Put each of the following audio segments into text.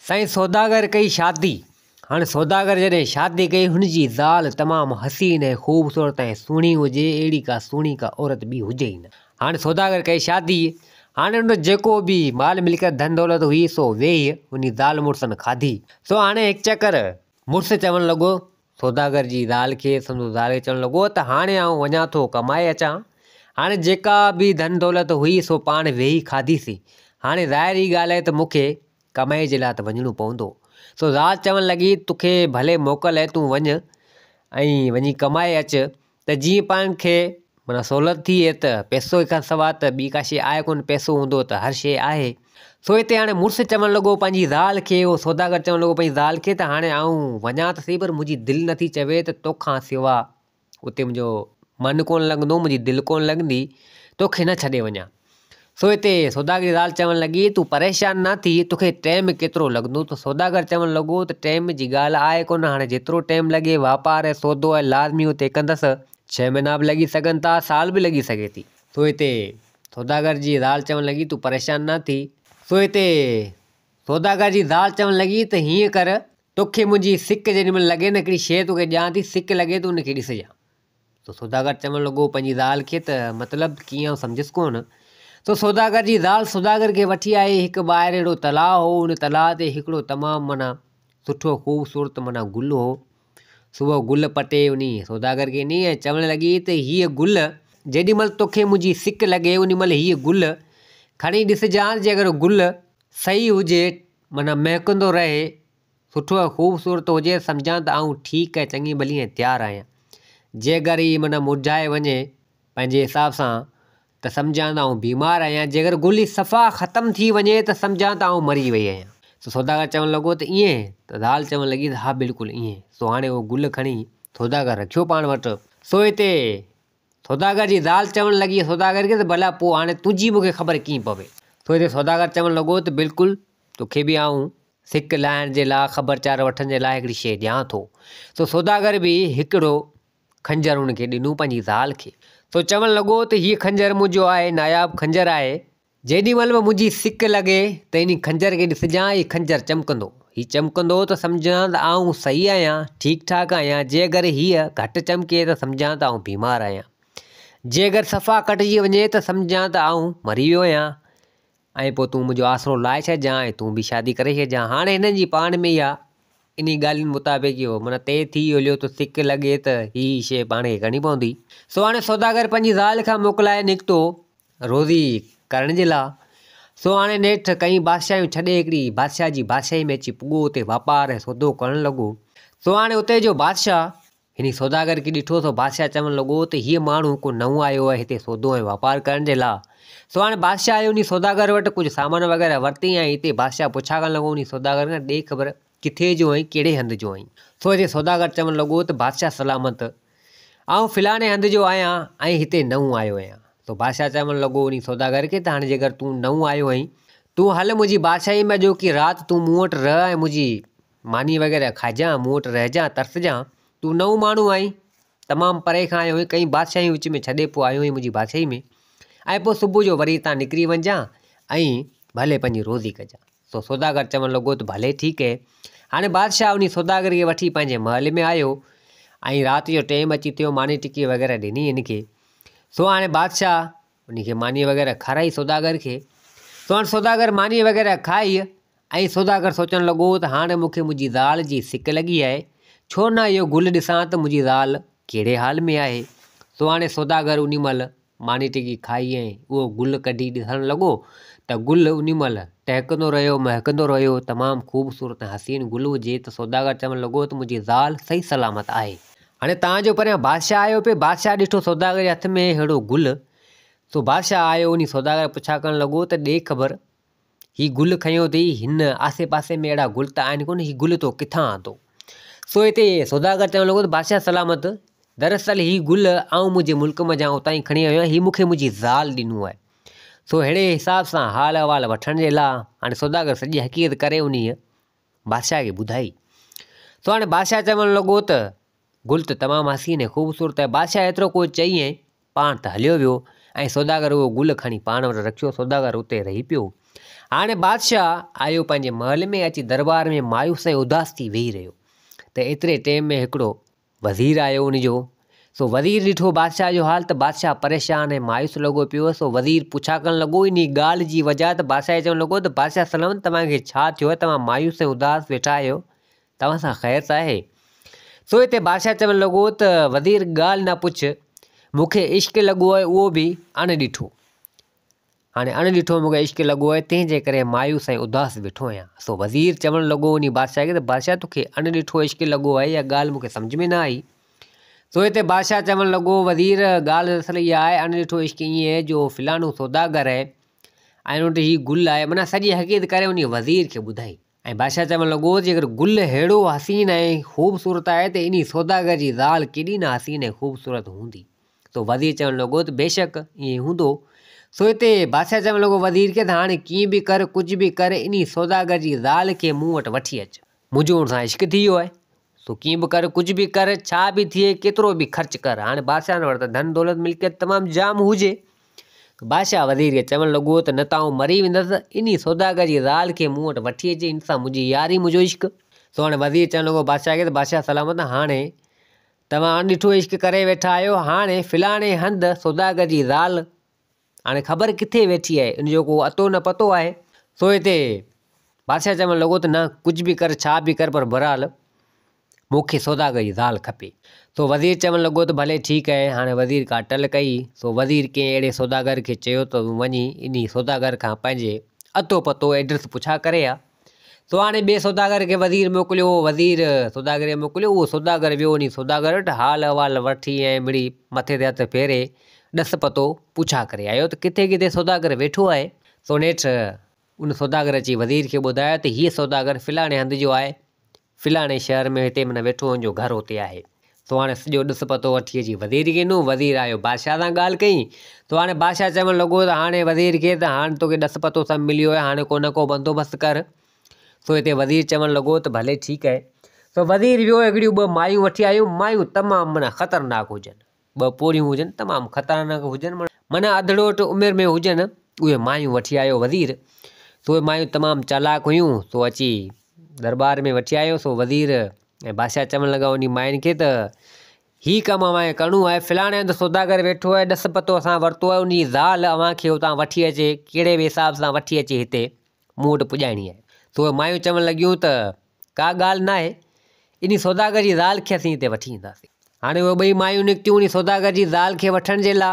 سائين سوداگر ڪئي شادي. هاڻي سوداگر جڏهن شادي ڪئي هن جي زال تمام حسين ۽ خوبصورت ۽ سهڻي هجي اهڙي ڪا سهڻي ڪا عورت ٻي هجي ئي نه. هاڻي سوداگر ڪئي شادي. هاڻي هن جو جيڪو به مال ملڪيت ڌن دولت هئي سو ويهي انهي زال مڙسن کاڌي. سو هاڻي هڪ چڪر مڙس چوڻ لڳو سوداگر جي زال کي سندس زال کي چوڻ لڳو ته هاڻي آئون وڃان ٿو ڪمائي اچان. هاڻي جيڪا به ڌن دولت هئي سو پاڻ ويهي کاڌيسين. هاڻي ظاهري ڳالهه آهي ته مون کي ڪمائي جي لاء ته وڃڻو پوندو. سو زال چوڻ لڳي، توکي ڀلي موڪل آهي تون وڃ ۽ وڃي ڪمائي اچ ته جيئن پاڻ کي معنيٰ سهولت ٿئي ته پئسو کان سوا ته ٻي ڪا شيء آهي ڪونه پئسو هوندو ته هر شيء آهي. سو هتي هاڻي مڙس چوڻ لڳو پنهنجي زال کي اهو سوداگر چوڻ لڳو پنهنجي زال کي ته هاڻي آئون وڃان ته سهي پر منهنجي دل نٿي چوي ته توکان سوا اتي منهنجو من ڪونه لڳندو، منهنجي دل ڪونه لڳندي، توکي نه ڇڏي وڃان. سو هتي سوداگر جي زال چوڻ لڳي، تون پريشان نه ٿي، توکي ٽيم ڪيترو لڳندو؟ ته سوداگر چوڻ لڳو ته ٽيم جي ڳالهه آهي ڪونه، هاڻي جيترو ٽيم لڳي، واپار ۽ سودو آهي، لازمي اتي ڪندس. ڇهه مهينا به لڳي سگهن ٿا، سال به لڳي سگهي ٿي. سو هتي سوداگر جي زال چوڻ لڳي، تون پريشان نه ٿي. سو هتي سوداگر جي زال چوڻ لڳي ته هيئن ڪر، توکي منهنجي سڪ جيڏي مهل لڳي نه هڪڙي شيء توکي ڏيان ٿي، سڪ لڳي ته ان کي ڏسجان. سو سوداگر چوڻ لڳو پنهنجي زال کي ته مطلب ڪيئن آئون سمجهيس ڪونه. سو سوداگر جي زال سوداگر کي وٺي آئي، هڪ ٻاهر اهڙو تلاء هو، ان تلاء تي هڪڙو تمام معنيٰ سٺو خوبصورت معنيٰ گل هو. سو اهو گل پٽي انهي سوداگر کي ڏني ۽ چوڻ لڳي ته هيء گل جيڏي مهل توکي منهنجي سڪ لڳي انهي مهل هيء گل کڻي ڏسجان، جي اگر گل صحيح هجي معنيٰ مهڪندو رهي، سٺو ۽ خوبصورت هجي ته سمجهان ته آئون ٺيڪ ۽ چڱي ڀلي ۽ تيار آهيان. جي اگر هي معنيٰ مرجهائي وڃي پنهنجي حساب سان ته سمجهان ته آئون بيمار آهيان، جي اگر گل ئي صفا ختم ٿي وڃي ته سمجهان ته آئون مري وئي آهيان. سو سوداگر چوڻ لڳو ته ائين؟ ته زال چوڻ لڳي ته ها بلڪل ائين. سو هاڻي اهو گل کڻي سوداگر رکيو پاڻ وٽ. سو هتي سوداگر جي زال چوڻ لڳي سوداگر کي ته ڀلا پوء هاڻي تنهنجي مون کي خبر ڪيئن پوي؟ سو هتي سوداگر چوڻ لڳو ته بلڪل توکي به آئون سڪ لاهڻ جي لاء خبر چار وٺڻ جي لاء هڪڙي شيء ڏيان ٿو. سو سوداگر به هڪڙو خنجر هن کي ڏنو پنهنجي زال کي. سو چوڻ لڳو ته هيء خنجر منهنجو آهي ناياب خنجر آهي. جيڏي مهل به منهنجي سڪ لڳي ته انهي خنجر کي ڏسجان، هي خنجر چمڪندو. هي چمڪندو ته سمجهان ته آئون صحيح آهيان، ٺيڪ ٺاڪ آهيان، جي اگر هيء گهٽ چمڪي ته سمجهان ته آئون بيمار آهيان. جي اگر صفا ڪٽجي وڃي ته سمجهان ته آئون مري ويو آهيان ۽ پوء تون منهنجو آسرو لاهي ڇڏجان ۽ تون به شادي ڪري ڇڏجان. هاڻي هنن جي پاڻ ۾ اها انهي ڳالهين مطابق اهو معنيٰ طئي ٿي هليو ته سڪ لڳي ته هي شيء پاڻ کي ڪرڻي پوندي. سو هاڻي سوداگر پنهنجي زال کان موڪلائي نڪتو. روزي ڪرڻ جي لاء. سو هاڻي نيٺ ڪئين بادشاهيون ڇڏي هڪڙي بادشاهه جي بادشاهي ۾ اچي پڳو اتي واپار ۽ سودو ڪرڻ لڳو. سو هاڻي اتي جو بادشاهه هن سوداگر کي ڏٺو سو بادشاهه چوڻ لڳو ته هيء ماڻهو ڪو نئون آيو آهي هتي سودو ۽ واپار ڪرڻ جي لاء. سو هاڻي بادشاهه آيو انهي سوداگر وٽ ڪجهه سامان وغيره ورتي ۽ هتي بادشاهه پڇا ڪرڻ لڳو انهي سوداگر کان ڏي خبر ڪٿي جو آهين ڪهڙي هنڌ جو آهين؟ سو هتي سوداگر چوڻ لڳو ته بادشاهه سلامت، آئون فلاڻي هنڌ جو آهيان ۽ هتي نئون آيو آهيان. سو بادشاهه چوڻ لڳو انهي سوداگر کي ته هاڻي جيڪر تون نئون آيو آهين، تون هل منهنجي بادشاهي ۾ اڄوڪي رات تون مون وٽ رهه ۽ منهنجي ماني وغيره کائجان، مون وٽ رهجان، ترسجان، تون نئون ماڻهو آهين، تمام پري کان آيو آهين، ڪئين بادشاهيون وچ ۾ ڇڏي پوء آيو آهين منهنجي بادشاهي ۾ ۽ پوء صبح جو وري هتان نڪري وڃجان ۽ ڀلي پنهنجي روزي ڪجان. سو سوداگر چوڻ لڳو ته ڀلي ٺيڪ اهي. هاڻي بادشاهه انهي سوداگر کي وٺي پنهنجي محل ۾ آيو ۽ رات جو ٽيم اچي ٿيو ماني ٽڪي وغيره ڏني هن کي. سو هاڻي بادشاهه انهي کي ماني وغيره کارائي سوداگر کي. سو هاڻي سوداگر ماني وغيره کائي ۽ سوداگر سوچڻ لڳو ته هاڻي مون کي منهنجي زال جي سڪ لڳي آهي، ڇو نه اهو گل ڏسان ته منهنجي زال ڪهڙي حال ۾ آهي. سو هاڻي سوداگر انهي مهل ماني ٽڪي کائي ۽ اهو گل ڪڍي ڏسڻ لڳو ته گل انهي مهل ٽهڪندو رهيو، مهڪندو رهيو، تمام خوبصورت ۽ حسين گل هجي ته سوداگر چوڻ لڳو ته منهنجي زال صحيح سلامت آهي. هاڻي تان جو پريان بادشاهه آيو پئي، بادشاهه ڏٺو سوداگر جي هٿ ۾ ههڙو گل، سو بادشاهه آيو انهي سوداگر پڇا ڪرڻ لڳو ته ڏي خبر هي گل کنيو اٿئي، هن آسي پاسي ۾ اهڙا گل ته آهن ڪونه، هي گل تو ڪٿان آندو؟ سو هتي سوداگر چوڻ لڳو ته بادشاهه سلامت، دراصل هي گل آئون منهنجي ملڪ منجهان اتان ئي کڻي آيو آهيان، هي مون کي منهنجي زال ڏنو آهي. سو ههڙي حساب سان حال احوال وٺڻ جي لاء هاڻي سوداگر سڄي حقيقت ڪري انهيء بادشاهه کي ٻڌائي. سو هاڻي بادشاهه چوڻ لڳو ته گل ته تمام حسين ۽ خوبصورت آهي. بادشاهه ايترو ڪجهه چئي ۽ پاڻ ته هليو ويو ۽ سوداگر اهو گل کڻي پاڻ وٽ رکيو. سوداگر اتي رهي پيو. هاڻي بادشاهه آيو پنهنجي محل ۾ اچي دربار ۾ مايوس ۽ اداس ٿي ويهي رهيو ته ايتري ٽيم ۾ هڪڙو وزير آيو ان جو سو وزير ڏٺو بادشاهه جو حال ته بادشاهه پريشان ۽ مايوس لڳو پيو سو وزير پڇا ڪرڻ لڳو انهي ڳالهه جي وجهه ته بادشاهه کي چوڻ لڳو ته بادشاهه سلامت توهان کي ڇا ٿيو آهي توهان مايوس ۽ اداس ويٺا آهيو توهان سان خير ته آهي؟ سو هتي بادشاهه چوڻ لڳو ته وزير ڳالهه نه پڇ مون کي عشق لڳو آهي اهو به اڻ ڏٺو. هاڻي اڻ ڏٺو مون کي عشق لڳو آهي تنهن جي ڪري مايوس ۽ اداس ويٺو آهيان. سو وزير چوڻ لڳو انهي بادشاهه کي ته بادشاهه توکي اڻ ڏٺو عشق لڳو آهي اها ڳالهه مون کي سمجهه ۾ نه آئي. سو هتي بادشاهه چوڻ لڳو وزير ڳالهه اصل اها آهي اڻ ڏٺو عشق ائين آهي جو فلاڻو سوداگر آهي ۽ ان وٽ هي گل آهي معنيٰ سڄي حقيقت ڪري انهي وزير کي ٻڌائي. ۽ بادشاهه چوڻ لڳو ته جيڪر گل ههڙو حسين ۽ خوبصورت آهي ته انهي سوداگر جي زال ڪيڏي نه حسين ۽ خوبصورت هوندي. سو وزير چوڻ لڳو ته بيشڪ ائين ئي هوندو. سو هتي بادشاهه چوڻ لڳو وزير کي ته هاڻي ڪيئن به ڪر ڪجهه به ڪر انهي سوداگر جي زال کي مون وٽ وٺي اچ. منهنجو ان سان عشق ٿي ويو آهي. سو ڪيئن به ڪر ڪجهه به ڪر ڇا به ٿئي ڪيترو به خرچ ڪر. هاڻي بادشاهه وٽ ته ڌن دولت ملڪيت تمام جام هجي. بادشاهه وزير کي چوڻ لڳو ته نه ته آئون مري ويندس، انهي سوداگر جي زال کي مون وٽ وٺي اچ، ان سان منهنجي ياري منهنجو عشق. سو هاڻي وزير چوڻ لڳو بادشاهه کي ته بادشاهه سلامت هاڻي توهان اڻ ڏٺو عشق ڪري ويٺا آهيو، هاڻي فلاڻي هنڌ سوداگر جي زال هاڻي خبر ڪٿي ويٺي آهي، ان جو ڪو اتو نه پتو آهي. سو هتي بادشاهه چوڻ لڳو ته نه ڪجهه به ڪر ڇا به ڪر پر بهرحال مون کي سوداگر جي زال کپي. سو وزير چوڻ لڳو ته ڀلي ٺيڪ آهي. هاڻي وزير ڪا ٽل ڪئي. سو وزير ڪنهن اهڙي سوداگر کي چيو ته تون وڃي انهي سوداگر کان پنهنجي اتو پتو ايڊريس پڇا ڪري آ. سو هاڻي ٻئي سوداگر کي وزير موڪليو. وزير سوداگر کي موڪليو. اهو سوداگر ويو انهي سوداگر وٽ حال احوال وٺي ۽ مڙئي مٿي تي هٿ ڦيري ڏس پتو پڇا ڪري آيو ته ڪٿي ڪٿي سوداگر ويٺو آهي. سو نيٺ ان سوداگر اچي وزير کي ٻڌايو ته هيء سوداگر فلاڻي هنڌ جو آهي. فلاڻي شهر ۾ هتي معنيٰ ويٺو هن جو گهر اتي آهي. سو هاڻي سڄو ڏس پتو وٺي اچي وزير کي ڏنو. وزير آيو بادشاهه سان ڳالهه ڪئي. سو هاڻي بادشاهه چوڻ لڳو ته هاڻي وزير کي ته هاڻي توکي ڏس پتو سڀ مليو آهي هاڻي ڪو نه ڪو بندوبست ڪر. سو هتي وزير چوڻ لڳو ته ڀلي ٺيڪ آهي. سو وزير ويو هڪڙيون ٻه مايون وٺي آيو. مايون تمام معنيٰ خطرناڪ هجن. ٻه پوڙهيون هجن تمام خطرناڪ هجن معنيٰ اڌڙوٽ عمر ۾ هجن اهي مايون وٺي آيو وزير سو اهي مايون تمام چالاڪ هيون سو اچي درٻار ۾ وٺي آيو سو وزير ۽ بادشاهه چوڻ لڳا انهي ماين کي ته هي ڪم اوهان کي ڪرڻو آهي فلاڻي هنڌ سوداگر ويٺو آهي ڏس پتو اسان ورتو آهي انهي زال اوهان کي اتان وٺي اچي ڪهڙي به حساب سان وٺي اچي هتي مون وٽ پڄائڻي آهي سو اهي مايون چوڻ لڳيون ته ڪا ڳالهه ناهي، انهي سوداگر جي زال کي اسين هتي وٺي اينداسين. هاڻي اهي ٻئي مايون نڪتيون انهي سوداگر جي زال کي وٺڻ جي لا.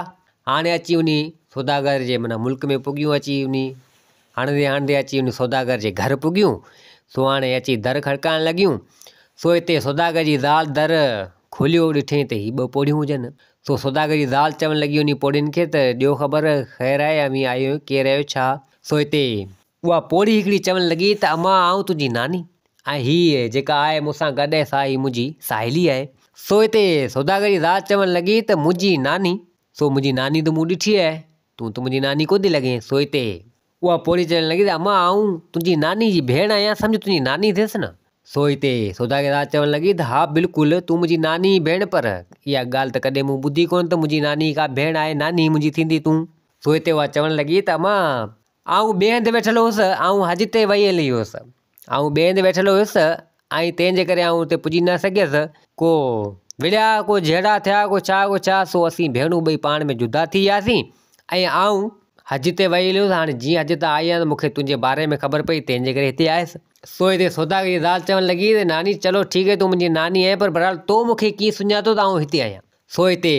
هاڻي اچي انهي سوداگر جي معنيٰ ملڪ ۾ پڳيون اچي انهي هڻندي هڻندي اچي انهي سوداگر جي گهر پڳيون. سو هاڻي اچي در کڙڪائڻ لڳيون. سو هتي سوداگر جي زال در کوليو ڏٺئين ته هي ٻه پوڙهيون هجن. سو سوداگر جي زال چوڻ لڳي انهي پوڙهين کي ته ڏيو خبر خير آهي اوهين آيون آهيو ڪير آهيو ڇا؟ سو هتي اها پوڙهي هڪڙي چوڻ لڳي ته امان آئون تنهنجي ناني ۽ هيء جيڪا آهي مون سان گڏ سا هي منهنجي ساهيلي آهي. سو هتي سوداگر جي زال چوڻ لڳي ته منهنجي ناني؟ سو منهنجي ناني ته مون ڏٺي آهي، تون ته منهنجي ناني ڪونه ٿي لڳين. سو هتي اها پوڙهي چوڻ لڳي ته امان آئون تنهنجي ناني جي ڀيڻ آهيان، سمجهه تنهنجي ناني ٿيس نه. سو هتي سوداگر جي زال چوڻ لڳي ته ها بلڪل تون منهنجي ناني جي ڀيڻ پر اها ڳالهه ته ڪڏهن مون ٻڌي ڪونه ته منهنجي ناني جي ڪا ڀيڻ آهي، ناني منهنجي ٿيندي تون. سو هتي اها چوڻ لڳي ته امان آئون ٻئي هنڌ ويٺل هوس، آئون حج تي وئي هلي هيس. آئون ٻئي هنڌ ويٺل هيس ۽ تنهن جي ڪري آئون اتي پڄي نه سگهيس. ڪو وڙهيا، ڪو جهيڙا ٿيا، ڪو ڇا ڪو ڇا، سو اسين ڀيڻون ٻئي پاڻ ۾ جدا ٿي وياسين ۽ آئون حج تي وئي هلي هيس. هاڻي جيئن حج تان آئي آهيان ته مون کي تنهنجي باري ۾ خبر پئي، تنهن جي ڪري هتي آيس. سو هتي سوداگر جي زال چوڻ لڳي ته ناني چلو ٺيڪ آهي، تون منهنجي ناني آهين پر بهرحال تو مون کي ڪيئن سڃاتو ته آئون هتي آهيان. سو هتي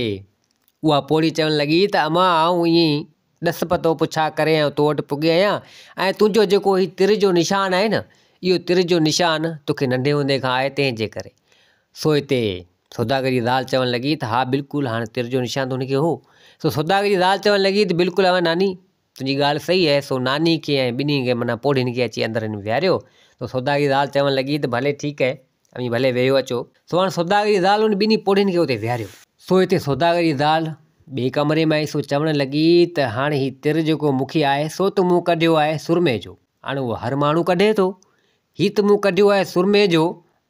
اها پوڙهي چوڻ لڳي ته امان آئون ائين ئي ڏس پتو پڇا ڪري آئون تو وٽ پڳي آهيان ۽ تنهنجو جيڪو هي تر جو نشان آهي نه اهو تر جو نشان توکي ننڍي هوندي کان آهي تنهن جي ڪري. سو هتي سوداگر جي زال چوڻ لڳي ته ها بلڪل هاڻي تر جو نشان ته هن کي هو. سو سوداگر جي زال چوڻ لڳي ته بلڪل اوهان ناني تنهنجي ڳالهه صحيح آهي. سو ناني کي ۽ ٻنهي کي معنيٰ پوڙهين کي اچي اندر هن ويهاريو. سو سوداگر جي زال چوڻ لڳي ته ڀلي ٺيڪ آهي. اوهين ڀلي ويهو اچو. سو هاڻ سوداگر جي زال انهن ٻنهي پوڙهين کي اتي ويهاريو. سو هتي سوداگر جي زال ٻئي ڪمري ۾ آئي سو چوڻ لڳي ته هاڻ هي تر جيڪو مون کي آهي سو ته مون ڪڍيو آهي سرمي جو. هاڻ اهو هر ماڻهو ڪڍي ٿو. هي ته مون ڪڍيو آهي سرمي جو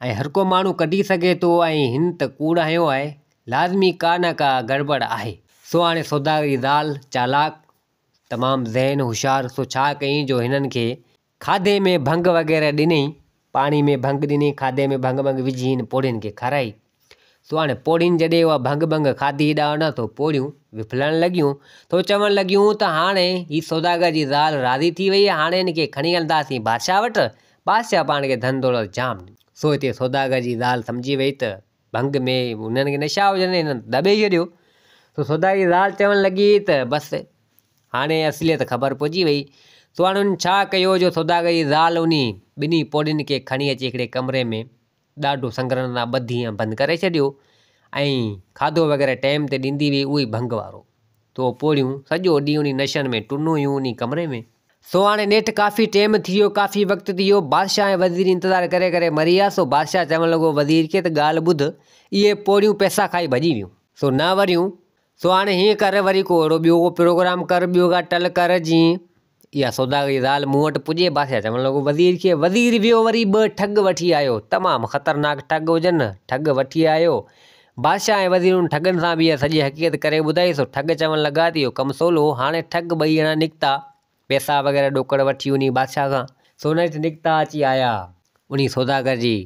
۽ هر ڪو ماڻهو ڪڍي سگهي ٿو ۽ هن ته ڪوڙ هنيو آهي. لازمي ڪا نه ڪا گڙٻڙ آهي. سو هاڻي سوداگر جي زال چالاڪ تمام ذهين هوشيار سو ڇا ڪيائين جو هنن کي کاڌي ۾ ڀنگ وغيره ڏني، پاڻي ۾ ڀنگ ڏني، کاڌي ۾ ڀنگ ٻنگ وجهي هن پوڙهين کي کارائي. سو هاڻي پوڙهين جڏهن اها ڀنگ ٻنگ کاڌي هيڏانهن هوڏانهن ته پوڙهيون وڦلڻ لڳيون. ته چوڻ لڳيون ته هاڻي هي سوداگر جي زال راضي ٿي وئي آهي، هاڻي هن کي کڻي هلنداسين بادشاهه وٽ، بادشاهه پاڻ کي ڌن دولت جام ڏيندو. سو هتي سوداگر جي زال سمجهي وئي ته ڀنگ ۾ هنن کي نشا هجن هنن دٻي ڇڏيو. سو سوداگر جي زال چوڻ لڳي ته بس هاڻي اصليت خبر پئجي وئي. سو هاڻي هن ڇا ڪيو جو سوداگر جي زال انهي ٻنهي پوڙهين کي کڻي اچي هڪڙي ڪمري ۾ ڏاڍو سنگرن سان ٻڌي ۽ بند ڪري ڇڏيو ۽ کاڌو وغيره ٽيم تي ڏيندي هئي اهو ئي ڀنگ وارو. سو پوڙهيون سڄو ڏينهن انهي نشن ۾ ٽن هيون انهي ڪمري ۾. سو هاڻي نيٺ ڪافي ٽيم ٿي ويو، ڪافي وقت ٿي ويو، بادشاهه ۽ وزير انتظار ڪري ڪري مري ويا، سو بادشاهه چوڻ لڳو وزير کي ته ڳالهه ٻڌ، اهي پوڙهيون پئسا کائي ڀڄي ويون، سو نه وريون، سو هاڻي هيئن ڪر وري ڪو اهڙو ٻيو ڪو پروگرام ڪر، ٻيو ڪا ٽل ڪر جيئن اها سوداگر جي زال مون وٽ پڄي، بادشاهه چوڻ لڳو وزير کي، وزير ويو وري ٻه ٺڳ وٺي آيو، تمام خطرناڪ ٺڳ هجن، ٺڳ وٺي آيو، بادشاهه ۽ وزير انهن ٺڳن سان به اها سڄي حقيقت ڪري ٻڌائي، سو ٺڳ چوڻ لڳا ته اهو ڪم سولو، هاڻي ٺڳ ٻئي ڄڻا نڪتا، پئسا وغيره ڏوڪڙ وٺي انهي بادشاهه کان، سو نيٺ نڪتا اچي آيا انهي سوداگر جي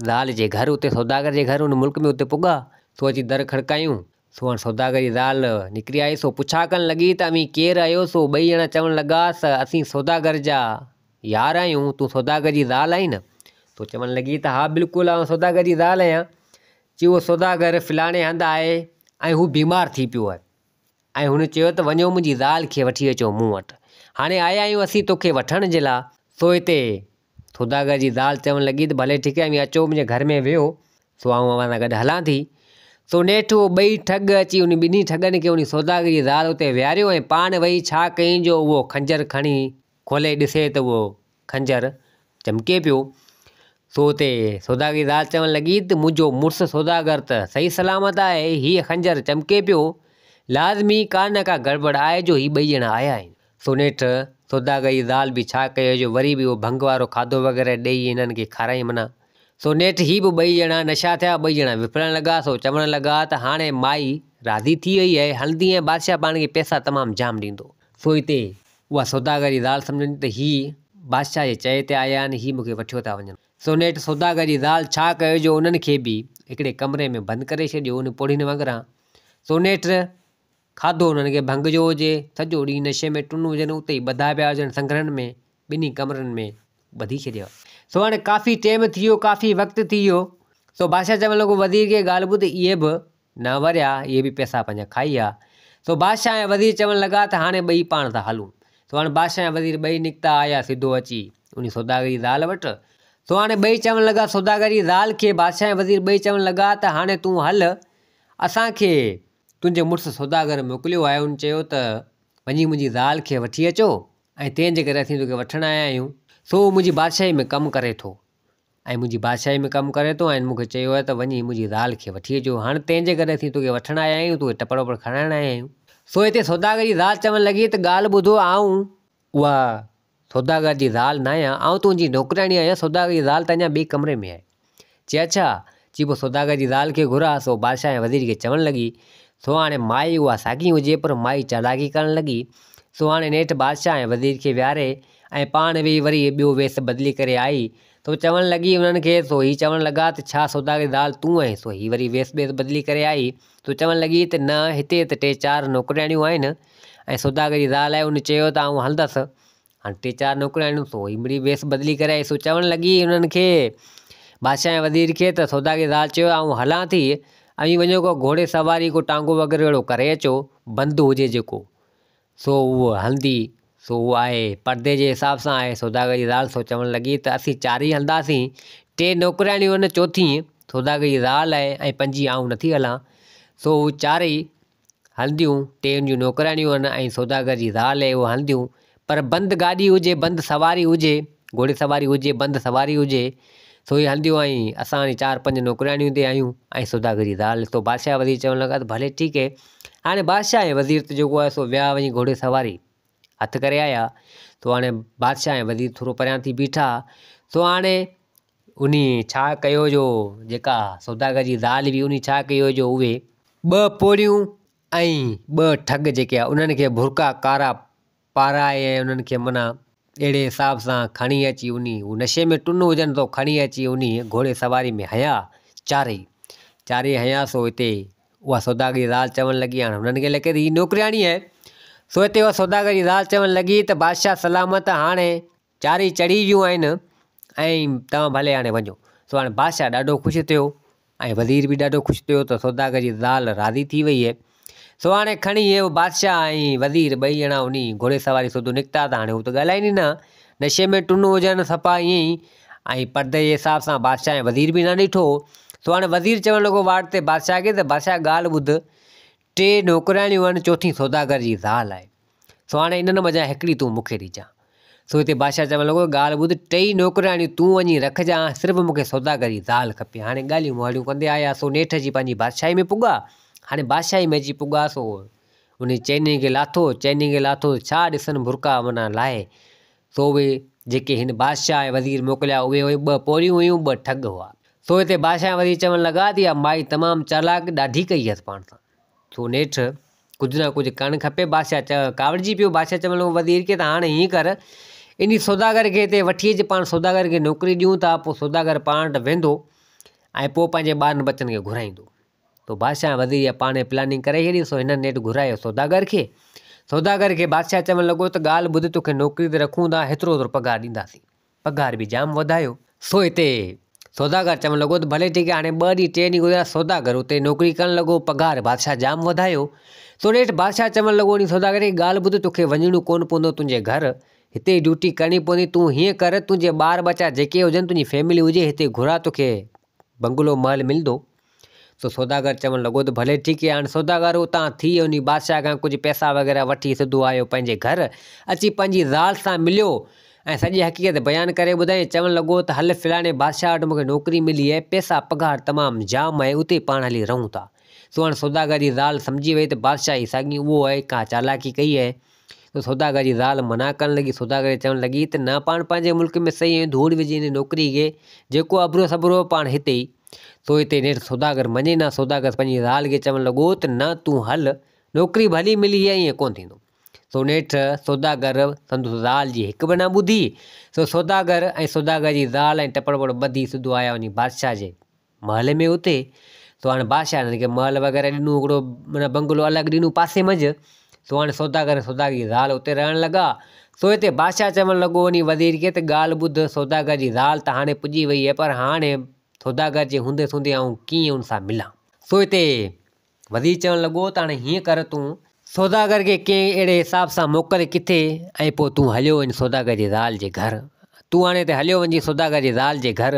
زال جي گهر، اتي سوداگر جي گهر ان ملڪ ۾ اتي پڳا، سو اچي در کڙڪايون، سو هاڻ سوداگر جي زال نڪري آئي، سو پڇا ڪرڻ لڳي ته اوهين ڪير آهيو، سو ٻئي ڄڻا چوڻ لڳا ته اسين سوداگر جا يار آهيون، تون سوداگر جي زال آهين نه؟ سو چوڻ لڳي ته ها بلڪل آئون سوداگر جي زال آهيان. چي اهو سوداگر فلاڻي هنڌ آهي ۽ هو بيمار ٿي پيو آهي ۽ هن چيو ته وڃو منهنجي زال کي وٺي اچو مون وٽ. هاڻي آيا آهيون اسين توکي وٺڻ جي لاء. سو هتي سوداگر جي زال چوڻ لڳي ته ڀلي ٺيڪ آهي اوهين اچو منهنجي گهر ۾ ويهو سو آئون اوهان سان گڏ هلان ٿي. سو نيٺ اهو ٻئي ٺڳ اچي انهي ٻنهي ٺڳن کي انهي سوداگر جي زال اتي ويهاريو ۽ پاڻ ويهي ڇا ڪيائين جو اهو خنجر کڻي کولي ڏسي ته اهو خنجر چمڪي پيو. سو اتي سوداگر جي زال چوڻ لڳي ته منهنجو مڙس سوداگر ته صحيح سلامت آهي، هيء خنجر چمڪي پيو، لازمي ڪا نه ڪا گڙٻڙ آهي جو هي ٻئي ڄڻا آيا آهن. سو نيٺ سوداگر جي زال به ڇا ڪيو جو وري به اهو ڀنگ وارو کاڌو وغيره ڏيئي هنن کي کارائين منا. سو نيٺ هي به ٻئي ڄڻا نشا ٿيا، ٻئي ڄڻا وڦلڻ لڳا، سو چوڻ لڳا ته هاڻي مائي راضي ٿي وئي آهي، هلندي ۽ بادشاهه پاڻ کي پئسا تمام جام ڏيندو. سو هتي اها سوداگر جي زال سمجهندي ته هي بادشاهه جي چئي تي آيا آهن، هي مون کي وٺيو ٿا وڃن. سو نيٺ سوداگر جي زال ڇا ڪيو جو انهن کي به هڪڙي ڪمري ۾ بند ڪري ڇڏيو، انهن پوڙهين وانگران. سو نيٺ کاڌو انهن کي ڀنگ جو هجي، سڄو ڏينهن نشي ۾ ٽن هجن، اتي ئي ٻڌا پيا هجن، سنگهرن ۾ ٻنهي ڪمرن ۾ ٻڌي ڇڏيا. سو هاڻي ڪافي ٽيم ٿي ويو، ڪافي وقت ٿي ويو، سو بادشاهه چوڻ لڳو وزير کي ڳالهه ٻڌ، اهي به نه وريا، اهي به پئسا پنهنجا کائي ويا. سو بادشاهه ۽ وزير چوڻ لڳا ته هاڻي ٻئي پاڻ ٿا هلون. سو هاڻي بادشاهه ۽ وزير ٻئي نڪتا آيا سڌو اچي انهي سوداگر جي زال وٽ. سو هاڻي ٻئي چوڻ لڳا سوداگر جي زال کي بادشاهه ۽ وزير ٻئي چوڻ لڳا ته هاڻي تون هل اسان کي تنهنجي مڙس سوداگر موڪليو آهي ان چيو ته وڃي منهنجي زال کي وٺي اچو ۽ تنهن جي ڪري اسين توکي وٺڻ آيا آهيون. سو هو منهنجي بادشاهي ۾ ڪم ڪري ٿو. ۽ منهنجي بادشاهي ۾ ڪم ڪري ٿو ۽ مون کي چيو آهي ته وڃي منهنجي زال کي وٺي اچو. هاڻ تنهن جي ڪري اسين توکي وٺڻ آيا آهيون، توکي ٽپڙ وپڙ کڻائڻ آيا آهيون. سو هتي سوداگر جي زال چوڻ لڳي ته ڳالهه ٻڌو، آئون اها سوداگر جي زال ناهيان، آئون تنهنجي نوڪرياڻي آهيان، سوداگر جي زال ته اڃا ٻئي ڪمري ۾ آهي. چي اڇا! چي پوء سوداگر جي زال کي گهراء. سو بادشاهه ۽ وزير کي چوڻ لڳي. سو هاڻي مائي اها ساڳي هجي پر مائي چالاڪي ڪرڻ لڳي. سو هاڻي نيٺ بادشاهه ۽ وزير کي ويهاري ۽ پاڻ ويهي وري ٻيو ويس بدلي ڪري آئي. سو چوڻ لڳي انهن کي، سو هي چوڻ لڳا ته ڇا سوداگر جي زال تون آهين؟ سو هي وري ويس ٻيس بدلي ڪري آئي. سو چوڻ لڳي ته نه هتي ته ٽي چار نوڪرياڻيون آهن ۽ سوداگر جي زال آهي ان چيو ته آئون هلندس. هاڻي ٽي چار نوڪرياڻيون سو هي مڙئي ويس بدلي ڪري آئي. سو چوڻ لڳي انهن کي بادشاهه ۽ وزير کي ته سوداگر جي زال چيو آئون هلان ٿي، اوهين وڃو ڪو گهوڙي سواري ڪو ٽانگو وغيره اهڙو ڪري اچو، بند هجي جيڪو. سو هوء هلندي، سو هوء آهي، پردي جي حساب سان آهي. سوداگر جي زال سو چوڻ لڳي ته اسين چارئي هلنداسين، ٽي نوڪرياڻيون آهن، چوٿين سوداگر جي زال آهي ۽ پنجين آئون نٿي هلان. سو هو چارئي هلنديون، ٽي ان جون نوڪرياڻيون آهن ۽ سوداگر جي زال آهي، اهي هلنديون، پر بند گاڏي هجي، بند سواري هجي، گهوڙي سواري هجي، بند سواري هجي، سو هي هلنديون ۽ اسان وري چار پنج نوڪرياڻيون هتي آهيون ۽ سوداگر جي زال. سو بادشاهه وزير چوڻ لڳا ته ڀلي ٺيڪ آهي. هاڻي بادشاهه ۽ وزير ته جيڪو آهي سو ويا وڃي گهوڙي سواري هٿ ڪري آيا. سو هاڻي بادشاهه ۽ وزير ٿورو پريان ٿي بيٺا. سو هاڻي انهي ڇا ڪيو جو جيڪا سوداگر جي زال هئي انهي ڇا ڪيو جو اهي ٻه پوڙهيون ۽ ٻه ٺڳ جيڪي آهي انهن کي برقعا ڪارا پارائي ۽ انهن کي معنيٰ اهڙي حساب سان کڻي اچي انهي هو نشي ۾ ٽن هجن سو کڻي اچي انهي گهوڙي سواري ۾ هنيا چارئي چارئي هنيا سو هتي اها سوداگر جي زال چوڻ لڳي هاڻي هنن کي لڳي ته هي نوڪرياڻي آهي سو هتي اها سوداگر جي زال چوڻ لڳي ته بادشاهه سلامت هاڻي چارئي چڙهي ويون آهن ۽ توهان ڀلي هاڻي وڃو سو هاڻي بادشاهه ڏاڍو خوش ٿيو ۽ وزير به ڏاڍو خوش ٿيو ته سوداگر جي زال راضي ٿي وئي آهي. سو هاڻي کڻي اهو بادشاهه ۽ وزير ٻئي ڄڻا انهي گهوڙي سواري سوڌو نڪتا ته هاڻي هو ته ڳالهائين ئي نه. نشي ۾ ٽن هجن صفا ائين ئي ۽ پردي جي حساب سان بادشاهه ۽ وزير به نه ڏٺو. سو هاڻي وزير چوڻ لڳو واٽ تي بادشاهه کي ته بادشاهه ڳالهه ٻڌ ٽي نوڪرياڻيون آهن چوٿين سوداگر جي زال آهي. سو هاڻي انهن منجهان هڪڙي تون مون کي ڏجان. سو هتي بادشاهه چوڻ لڳو، ڳالهه ٻڌ، ٽيئي نوڪرياڻيون تون وڃي رکجان، صرف مون کي سوداگر جي زال کپي. هاڻي ڳالهيون مهاڙيون ڪندي آيا، سو نيٺ اچي پنهنجي بادشاهي ۾ پڳا. هاڻي بادشاهي ۾ اچي پڳا، سو انهي چئني کي لاٿو، چئني کي لاٿو ته ڇا ڏسن برقعا معنيٰ لاهي، سو اهي جيڪي هن بادشاهه ۽ وزير موڪليا، اهي هيون ٻه پوريون هيون، ٻه ٺڳ هئا. سو هتي بادشاهه ۽ وزير چوڻ لڳا ته اها مائي تمام چالاڪ ڏاڍي ڪئي اٿس پاڻ سان. سو نيٺ ڪجهه نه ڪجهه ڪرڻ کپي. بادشاهه ڪاوڙجي پيو. بادشاهه چوڻ لڳو وزير کي ته هاڻي هيئن ڪر، انهي سوداگر کي هتي وٺي اچ، پاڻ سوداگر کي نوڪري ڏيون ٿا، پوء سوداگر پاڻ وٽ ويندو ۽ پوء پنهنجي ٻارن ٻچن کي گهرائيندو. تو بادشاهه ۽ وزير اها پاڻ ۾ پلاننگ ڪري ڇڏي، سو هنن نيٺ گهرايو سوداگر کي. سوداگر کي بادشاهه چوڻ لڳو ته ڳالهه ٻڌ، توکي نوڪري تي رکون ٿا، هيترو هيترو پگهار ڏينداسين. پگهار به جام وڌايو. سو هتي سوداگر چوڻ لڳو ته ڀلي ٺيڪ آهي هاڻي ٻه ڏينهن ٽي ڏينهن گذريا سوداگر اتي نوڪري ڪرڻ لڳو پگهار بادشاهه جام وڌايو. سو نيٺ بادشاهه چوڻ لڳو انهي سوداگر کي ڳالهه ٻڌ توکي وڃڻو ڪونه پوندو تنهنجي گهر هتي ئي ڊيوٽي ڪرڻي پوندي تون هيئن ڪر تنهنجي ٻار ٻچا جيڪي هجن تنهنجي فيملي هجي هتي گهراء توکي بنگلو محل ملندو. سو سوداگر چوڻ لڳو ته ڀلي ٺيڪ آهي. هاڻي سوداگر اتان ٿي وڃي بادشاهه کان ڪجهه پئسا وغيره وٺي سڌو آيو پنهنجي گهر اچي پنهنجي زال سان مليو ۽ سڄي حقيقت بيان ڪري ٻڌائين چوڻ لڳو ته هل فلاڻي بادشاهه وٽ مون کي نوڪري ملي آهي پئسا پگهار تمام جام آهي اتي پاڻ هلي رهون ٿا. سو هاڻي سوداگر جي زال سمجهي وئي ته بادشاهه هي ساڳي اهو آهي ڪا چالاڪي ڪئي آهي. سو سوداگر جي زال منع ڪرڻ لڳي. سوداگر چوڻ لڳي ته نه پاڻ پنهنجي ملڪ ۾ صحيح آهيون ڌوڙ وجهي هن نوڪري کي جيڪو ابرو سبرو پاڻ هتي ئي. سو هتي نيٺ سوداگر مڃي نه. سوداگر پنهنجي زال کي چوڻ لڳو ته نه تون هل نوڪري ڀلي ملي آهي ائين ڪونه ٿيندو. سو نيٺ سوداگر سندس زال جي هڪ به نه ٻڌي. سو سوداگر ۽ سوداگر جي زال ۽ ٽپڙ وپڙ ٻڌي سڌو آيا وڃي بادشاهه جي محل ۾ اتي سو هاڻي بادشاهه هنن کي محل وغيره ڏنو هڪڙو معنيٰ بنگلو الڳ ڏنو پاسي منجهه سو هاڻي سوداگر ۽ سوداگر جي زال اتي رهڻ لڳا سو هتي بادشاهه چوڻ لڳو وڃي وزير کي ته ڳالهه ٻڌ سوداگر جي زال ته هاڻي پڄي وئي آهي پر هاڻي سوداگر جي هوندي سوندي آئون ڪيئن ان سان ملان سو هتي وزير چوڻ لڳو ته هاڻي هيئن ڪر تون سوداگر کي ڪنهن اهڙي حساب سان موڪل ڪٿي ۽ پوء تون هليو وڃ سوداگر جي زال جي گهر تون هاڻي هتي هليو وڃجي سوداگر جي زال جي گهر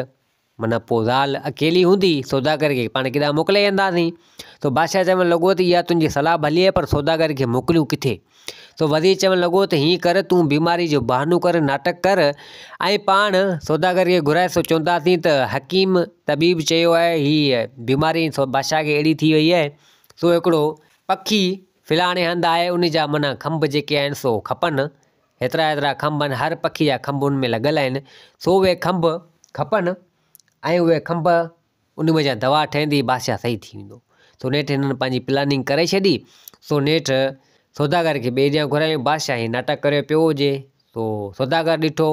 معنيٰ پوء زال اڪيلي هوندي، سوداگر کي پاڻ ڪيڏانهن موڪلي اينداسين. سو بادشاهه چوڻ لڳو ته اها تنهنجي صلاح ڀلي آهي پر سوداگر کي موڪليون ڪٿي؟ سو وزير چوڻ لڳو ته هيئن ڪر تون بيماري جو بهانو ڪر، ناٽڪ ڪر ۽ پاڻ سوداگر کي گهرائي سو چونداسين ته حڪيم طبيب چيو آهي هيء بيماري بادشاهه کي اهڙي ٿي وئي آهي سو هڪڙو پکي فلاڻي هنڌ آهي ان جا معنيٰ کنڀ جيڪي آهن سو کپن هيترا هيترا کنڀ آهن، هر پکي جا کنڀ ان ۾ لڳل آهن، سو اهي کنڀ کپن ۽ اهي کنڀ ان منجهان دوا ٺهندي بادشاهه صحيح ٿي ويندو. سو نيٺ هنن پنهنجي پلاننگ ڪري ڇڏي. سو نيٺ سوداگر کي ٻئي ڏينهن گهرايائون، بادشاهه هي ناٽڪ ڪريو پيو هجي. سو سوداگر ڏٺو،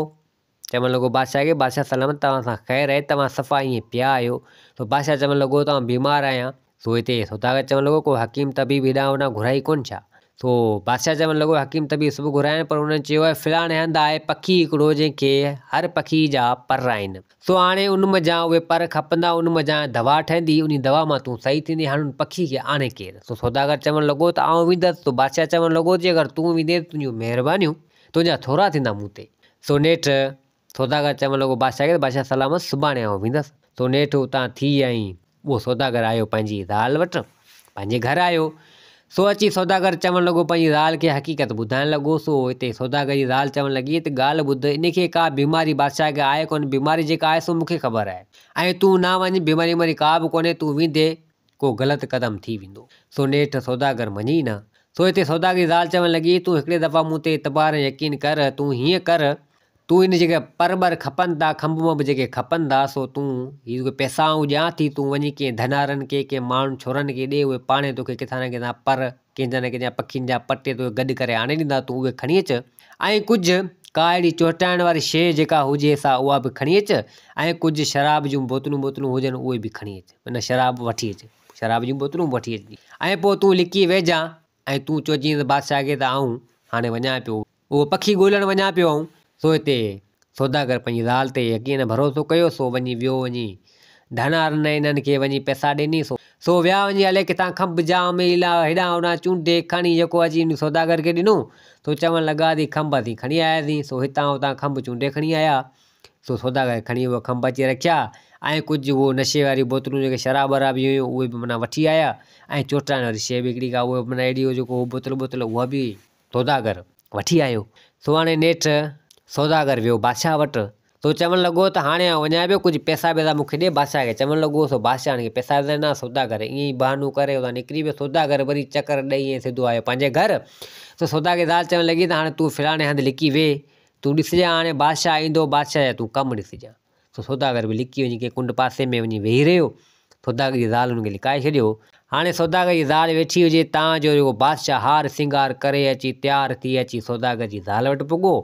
چوڻ لڳو بادشاهه کي، بادشاهه سلامت توهان سان خير آهي، توهان صفا ائين پيا آهيو. سو بادشاهه چوڻ لڳو ته آئون بيمار آهيان. سو هتي سوداگر چوڻ لڳو، ڪو حڪيم طبيب هيڏانهن هوڏانهن گهرائي ڪونه ڇا؟ سو بادشاهه چوڻ لڳو، حڪيم طبيب سڀ گهرايا آهن، پر انهن چيو آهي، فلاڻي هنڌ آهي پکي هڪڙو، جنهن کي هر پکي جا پر آهن. سو هاڻي ان منجهان اهي پر کپندا، ان منجهان دوا ٺهندي، انهي دوا مان تون صحيح ٿيندين، هاڻي ان پکي کي آڻي ڪير؟ سو سوداگر چوڻ لڳو ته آئون ويندس. سو بادشاهه چوڻ لڳو ته جيڪر تون ويندين ته تنهنجون مهربانيون، تنهنجا ٿورا ٿيندا مون تي. سو نيٺ سوداگر چوڻ لڳو بادشاهه کي ته بادشاهه سلامت سڀاڻي آئون ويندس. سو نيٺ اتان ٿي ۽ اهو سوداگر آيو پنهنجي زال وٽ، پنهنجي گهر آيو. سو اچي سوداگر چوڻ لڳو پنهنجي زال کي حقيقت ٻڌائڻ لڳو. سو هتي سوداگر جي زال چوڻ لڳي ته ڳالهه ٻڌ، ان کي ڪا بيماري بادشاهه کي آهي ڪونه، بيماري جيڪا آهي سو مون کي خبر آهي ۽ تون نه وڃ، بيماري ويماري ڪا به ڪونهي، تون ويندين ڪو غلط قدم ٿي ويندو. سو نيٺ سوداگر مڃي نه. سو هتي سوداگر جي زال چوڻ لڳي، تون هڪڙي دفعا مون تي اعتبار ۽ يقين ڪر، تون هيئن ڪر، تون ان جيڪي پر ٻر کپن ٿا، کنڀ منڀ جيڪي کپن ٿا، سو تون هي توکي پئسا آئون ڏيان ٿي، تون وڃي ڪنهن ڌنارن کي، ڪنهن ماڻهن ڇورن کي ڏي، اهي پاڻهي توکي ڪٿان نه ڪٿان پر ڪنهن جا نه ڪنهن جا پکين جا پٽي توکي گڏ ڪري آڻي ڏيندا، تون اهي کڻي اچ ۽ ڪجهه ڪا اهڙي چهٽائڻ واري شيء جيڪا هجي سا اها به کڻي اچ ۽ ڪجهه شراب جون بوتلون بوتلون هجن اهي به کڻي اچ معنيٰ شراب وٺي اچ شراب جون بوتلون به وٺي اچ ۽ پوء تون لڪي ويهجان ۽ تون چئجين بادشاهه کي ته آئون هاڻي وڃان پيو اهو پکي ڳولڻ وڃان پيو آئون. سو هتي سوداگر پنهنجي زال تي يقين ۽ ڀروسو ڪيو، سو وڃي ويو وڃي ڌنارن ۽ انهن کي وڃي پئسا ڏني، سو ويا وڃي الائي ڪٿان کنڀ جام الا هيڏانهن هوڏانهن چونڊي کڻي جيڪو اچي ان سوداگر کي ڏنو، سو چوڻ لڳا ته هي کنڀ اسين کڻي آياسين، سو هتان هتان کنڀ چونڊي کڻي آيا، سو سوداگر کڻي اهي کنڀ اچي رکيا ۽ ڪجهه اهو نشي واريون بوتلون جيڪي شراب وراب جون هيون اهي به معنيٰ وٺي آيا ۽ چوٽائڻ واري شيء به هڪڙي ڪا اهي معنيٰ اهڙي جيڪو هو بوتل بوتل اها به سوداگر وٺي آيو. سو هاڻي نيٺ سوداگر ويو بادشاهه وٽ. سو چوڻ لڳو ته هاڻي آئون وڃان پيو، ڪجهه پئسا ٻئسا مون کي ڏي. بادشاهه کي چوڻ لڳو، سو بادشاهه هن کي پئسا وئسا ڏنا. سوداگر ائين ئي بهانو ڪري اتان نڪري ويو. سوداگر وري چڪر ڏئي ۽ سڌو آيو پنهنجي گهر. سو سوداگر جي زال چوڻ لڳي ته هاڻي تون فلاڻي هنڌ لڪي ويهه، تون ڏسجان هاڻي بادشاهه ايندو، بادشاهه جا تون ڪم ڏسجان. سو سوداگر به لڪي وڃي ڪنهن ڪنڊ پاسي ۾ وڃي ويهي رهيو. سوداگر جي زال هن کي لڪائي ڇڏيو. هاڻي سوداگر جي زال ويٺي هجي تان جو جيڪو بادشاهه هار سينگار ڪري اچي تيار ٿي اچي سوداگر جي زال وٽ پڳو.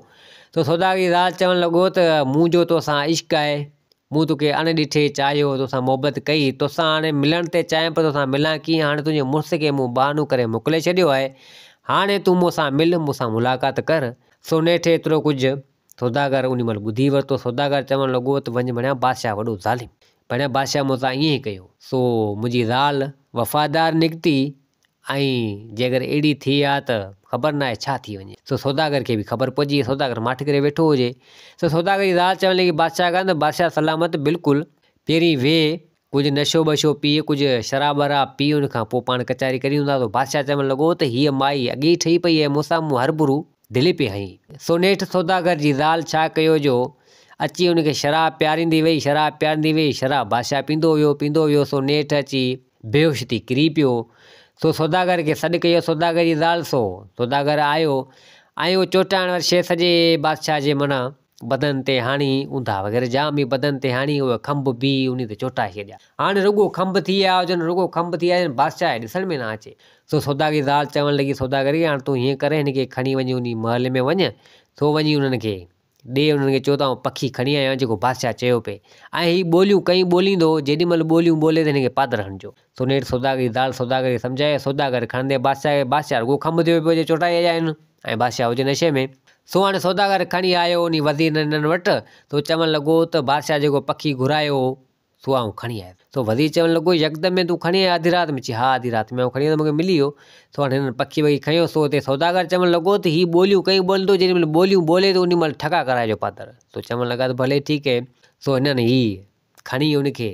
سو سوداگر جي زال چوڻ لڳو ته مون جو توسان عشق آهي. مون توکي اڻ ڏٺي چاهيو، توسان محبت ڪئي. توسان هاڻي ملڻ تي چاهيم پر توسان ملان ڪيئن؟ هاڻي تنهنجي مڙس کي مون بهانو ڪري موڪلي ڇڏيو آهي. هاڻي تون مون سان مل، مون سان ملاقات ڪر. سو نيٺ ايترو ڪجهه سوداگر انهي مهل ٻڌي ورتو. سوداگر چوڻ لڳو ته وڃ ڀڻيا بادشاهه وڏو ظالم. ڀڻيا بادشاهه مون سان ائين ئي ڪيو. سو منهنجي زال وفادار نڪتي ۽ جيڪر اهڙي ٿئي ها ته خبر ناهي ڇا ٿي وڃي. سو سوداگر کي به خبر پئجي وئي. سوداگر ماٺ ڪري ويٺو هجي. سو سوداگر جي زال چوڻ لڳي بادشاهه کان ته بادشاهه سلامت بلڪل پهرين ويهه ڪجهه نشو ٻشو پيء، ڪجهه شراب وراب پيء، ان کان پوء پاڻ ڪچهري ڪريون ٿا. سو بادشاهه چوڻ لڳو ته هيء مائي اڳي ئي ٺهي پئي آهي مون سان، مون هربرو دلي پئي هنئي. سو نيٺ سوداگر جي زال ڇا ڪيو جو اچي ان کي شراب پياريندي وئي، شراب پياريندي وئي، شراب بادشاهه پيندو ويو، پيندو ويو، سو نيٺ اچي بيهوش ٿي ڪري پيو. سو سوداگر کي سڏ ڪيو سوداگر جي زال، سو سوداگر آيو ۽ اهو چوٽائڻ واري شيء سڄي بادشاهه جي منهن بدن تي هڻي اونڌا وغيره جام ئي بدن تي هڻي اهي کنڀ به انهي تي چوٽائي ڇڏيا. هاڻي رڳو کنڀ ٿي آيا هجن، رڳو کنڀ ٿي آيا هجن، بادشاهه کي ڏسڻ ۾ نه اچي. سو سوداگري زال چوڻ لڳي سوداگري هاڻ تون هيئن ڪر هن کي کڻي وڃي انهي محل ۾ وڃ، سو وڃي انهن کي ڏي، انهن کي چئو ته آئون پکي کڻي آيو آهيان جيڪو بادشاهه چيو پئي ۽ هي ٻوليون ڪئين ٻوليندو، جيڏي مهل ٻوليون ٻولي ته هن کي پادر هڻجو. سو نيٺ سوداگري زال سوداگر کي سمجهايو، سوداگر کڻندي بادشاهه کي، بادشاهه رڳو کنڀ ٿيو پيو هجي چوٽائي آيا آهن. ۽ بادشاهه هجي نشي ۾. سو هاڻي سوداگر کڻي آيو انهي وزير ننڍن وٽ، سو چوڻ لڳو ته بادشاهه جيڪو پکي گهرايو هو، سو آئون کڻي آيس. سو وزير چوڻ لڳو، يڪدم ۾ تون کڻي آيو اڌ رات ۾؟ چي، ها اڌ رات ۾ آئون کڻي آيس، مون کي ملي ويو. سو هاڻي هنن پکي وکي کنيو، سو اتي سوداگر چوڻ لڳو ته هي ٻوليون ڪئين ٻولندو، جيڏي مهل ٻوليون ٻولي ته انهي مهل ٺڪا ڪرائجو پادر. سو چوڻ لڳا ته ڀلي ٺيڪ اهي. سو هنن هي کڻي ان کي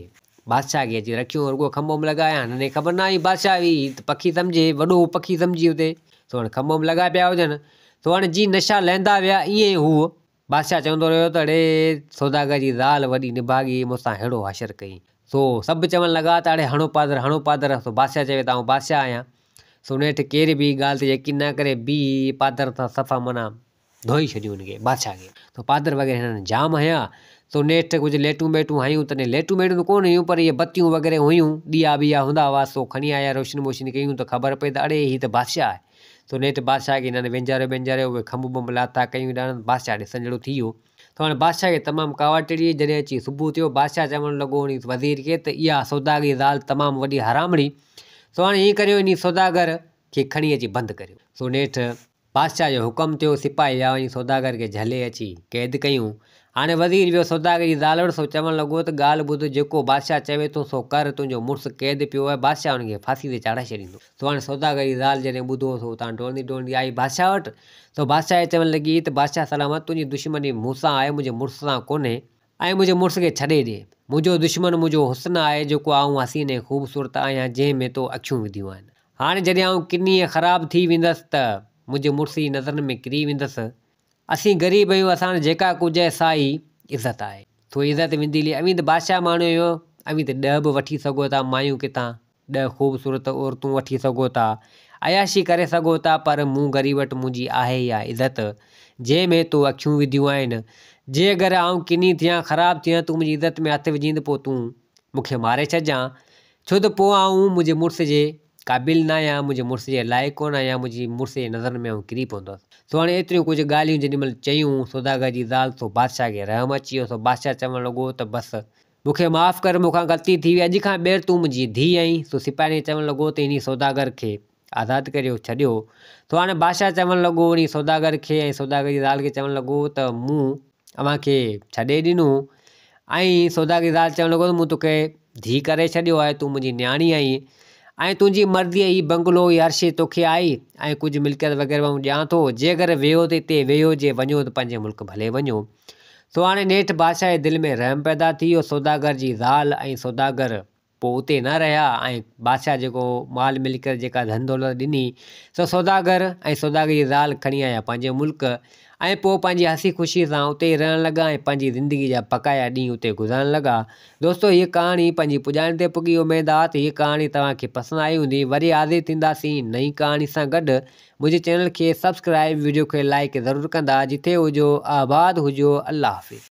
بادشاهه کي اچي رکيو ۽ رڳو کنڀو ۾ لڳايا. هنن کي خبر نه هئي بادشاهه هي ته پکي سمجهي، وڏو پکي سمجهي اتي. سو هاڻي کنڀو ۾ لڳا پيا هجن. سو هاڻي جيئن نشا لهندا ويا ائين ئي هو بادشاهه چوندو رهيو ته اڙي سوداگر جي زال وڏي نڀاڳي مون سان ههڙو حشر ڪئي. سو سڀ چوڻ لڳا ته اڙي هڻو پادر هڻو پادر. سو بادشاهه چوي ته آئون بادشاهه آهيان. سو نيٺ ڪير به ڳالهه تي يقين نه ڪري بيهي پادر سان صفا معنيٰ ڌوئي ڇڏيو هن کي بادشاهه کي. سو پادر وغيره هنن جام هنيا. سو نيٺ ڪجهه ليٽون ٻيٽون هنيون تڏهن ليٽون ٻيٽون ته ڪونه هيون پر اهي بتيون وغيره هيون، ڏيئا ٻيئا هوندا هئا، سو کڻي آيا روشني ٻوشني ڪيون ته خبر پئي ته اڙي هي ته بادشاهه آهي. سو نيٺ بادشاهه کي هنن وينجهاريو ٻينجهاريو اهي کنڀ ٻنڀ لاٿا ڪيون ڏاڻن بادشاهه ڏسڻ جهڙو ٿي ويو. سو هاڻي بادشاهه کي تمام ڪاوڙ چڙهي وئي. جڏهن اچي صبح ٿيو بادشاهه چوڻ لڳو انهي وزير کي ته اها سوداگري زال تمام وڏي حرامڙي. سو هاڻي هيئن ڪريو انهي سوداگر کي کڻي اچي بند ڪريو. سو نيٺ بادشاهه جو حڪم ٿيو، سپاهي ويا وڃي سوداگر کي جهلي اچي قيد ڪيون. هاڻي وزير ويو سوداگر جي زال وٽ، سو چوڻ لڳو ته ڳالهه ٻڌ، جيڪو بادشاهه چوي ٿو سو ڪر، تنهنجو مڙس قيد پيو آهي، بادشاهه هن کي ڦاسي تي چاڙهائي ڇڏيندو. سو هاڻي سوداگر جي زال جڏهن ٻڌو سو اتان ڊوڙندي ڊوڙندي آئي بادشاهه وٽ، سو بادشاهه کي چوڻ لڳي ته بادشاهه سلامت، تنهنجي دشمني مون سان آهي، منهنجي مڙس سان ڪونهي، ۽ منهنجي مڙس کي ڇڏي ڏي. منهنجو دشمن منهنجو حسن آهي، جيڪو آئون حسين ۽ خوبصورت آهيان، جنهن ۾ تو اکيون وڌيون آهن. هاڻي جڏهن آئون ڪني ۽ خراب ٿي ويندس ته منهنجي مڙس جي نظرن ۾ ڪري ويندس. اسين غريب آهيون، اسان وٽ جيڪا ڪجهه آهي سا ئي عزت آهي. سو عزت ويندي هلي. اوهين ته بادشاهه ماڻهو آهيو، اوهين ته ڏهه به وٺي سگهو ٿا، مايون ڪٿان ڏهه خوبصورت عورتون وٺي سگهو ٿا، عياشي ڪري سگهو ٿا، پر مون غريب وٽ منهنجي آهي اها عزت، جنهن ۾ تو اکيون وڌيون آهن. جي اگر آئون ڪني ٿيان، خراب ٿيان، تون منهنجي عزت ۾ هٿ وجهين ته پوء تون مون کي ماري ڇڏجان، ڇو ته پوء آئون منهنجي مڙس جي قابل نه آهيان، منهنجي مڙس جي لائق ڪونه آهيان، منهنجي مڙس جي نظرن ۾ آئون ڪري پوندس. سو هاڻي ايتريون ڪجهه ڳالهيون جيڏي مهل چيون سوداگر جي زال سو بادشاهه کي رحم اچي ويو، سو بادشاهه چوڻ لڳو ته بس مون کي معاف ڪر، مون کان غلطي ٿي وئي، اڄ کان ٻيهر تون منهنجي ڌيء آهين. سو سپاهين کي چوڻ لڳو ته انهي سوداگر کي آزاد ڪريو ڇڏيو. سو هاڻي بادشاهه چوڻ لڳو انهي سوداگر کي ۽ سوداگر جي زال کي چوڻ لڳو ته مون اوهان کي ڇڏي ڏنو ۽ سوداگر جي زال چوڻ لڳو ته مون توکي ڌيء ڪري ڇڏيو آهي، تون منهنجي نياڻي آهين ۽ تنهنجي مرضي هي بنگلو هي هر شيء توکي آهي ۽ ڪجهه ملڪيت وغيره به آئون ڏيان ٿو، جي اگر ويهو ته هتي ويهو جي وڃو ته پنهنجي ملڪ ڀلي وڃو. سو هاڻي نيٺ بادشاهه جي دل ۾ رحم پيدا ٿي ويو، سوداگر جي زال ۽ سوداگر پوء اتي نه رهيا ۽ بادشاهه جيڪو مال ملڪيت جيڪا ڌن دولت ڏني سو سوداگر ۽ سوداگر جي زال کڻي آيا پنهنجي ملڪ ۽ پوء پنهنجي هسي خوشي سان اتي ئي رهڻ لڳا ۽ پنهنجي زندگي جا بقايا ڏينهن اتي گذارڻ لڳا. دوستو هيء ڪهاڻي پنهنجي پڄاڻي تي پڳي اميد آ ته هيء ڪهاڻي توهان کي پسند آئي هوندي وري حاضر ٿينداسين نئين ڪهاڻي سان گڏ منهنجي چينل کي سبسڪرائب وڊيو کي لائيڪ ضرور ڪندا جٿي هجو آباد هجو الله حافظ.